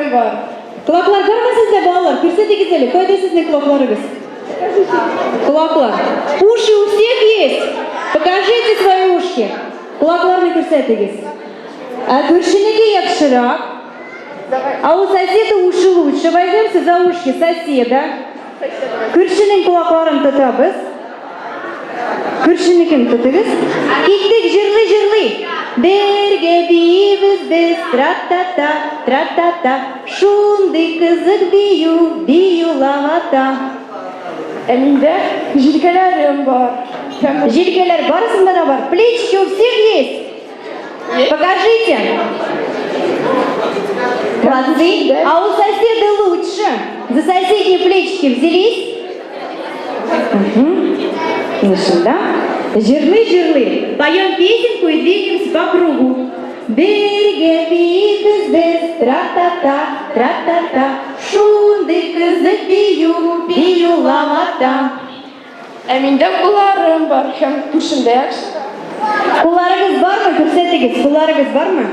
Колакларым бар. Колаклар бармы сездә, балалар? Күрсәтегез әле, кайда сезнең колакларыгыз? Колаклар. Уши у всех есть? Покажите свои ушки. Колакларны күрсәтегез. Ә күршенеке яхшырак. А у соседа уши лучше. Возьмемся за ушки соседа. Күршенең колакларын тотабыз. Күршенекен тотыгыз. Киттек, җырлый-җырлый. Бергә биибез без, тра-та-та, тра-та-та. Шундый кызык бию, бию лавата. Ә миндә җилкәләрем бар. Һәм Җилкәләр барысында да бар. Плечики у всех есть? Покажите. Молодцы. А у соседа лучше. За соседние плечики взялись. Угу. Да? Җырлый-җырлый. Поем песенку и двигаемся по кругу. Бергә биибез без, тра-та-та, тра-та-та. Шундый кызык бию, бию лавата. Ә миндә кулларым бар һәм күршемдә яхшы. Кулларыгыз бармы? Күрсәтегез. Кулларыгыз бармы?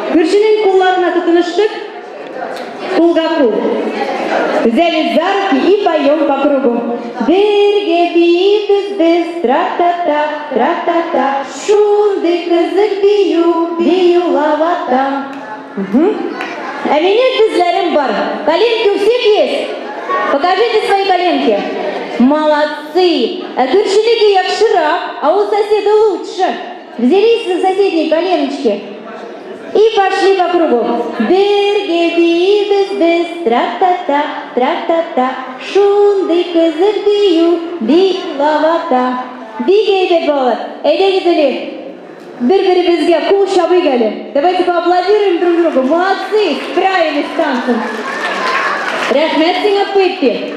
Күршенең кулларына тотыныштык. Кулга кул. Взяли за руки и поем по кругу. Бергә биибез без, тра-та-та, тра-та-та. Шундый кызык бию, бию лавата. Ә минем тезләрем бар. Коленки у всех есть? Покажите свои коленки. Молодцы! Ә күршенеке яхшырак, а у соседа лучше. Взялись за соседние коленочки и пошли по кругу. Бергә биибез без, тра-та-та, тра-та-та. Шундый кызык бию, бию лавата. Бик әйбәт, балалар. Әйдәгез әле. Бер-беребезгә кул чабыйк әле. Давайте поаплодируем друг другу. Молодцы, справились с танцем. Рәхмәт сиңа, Пеппи.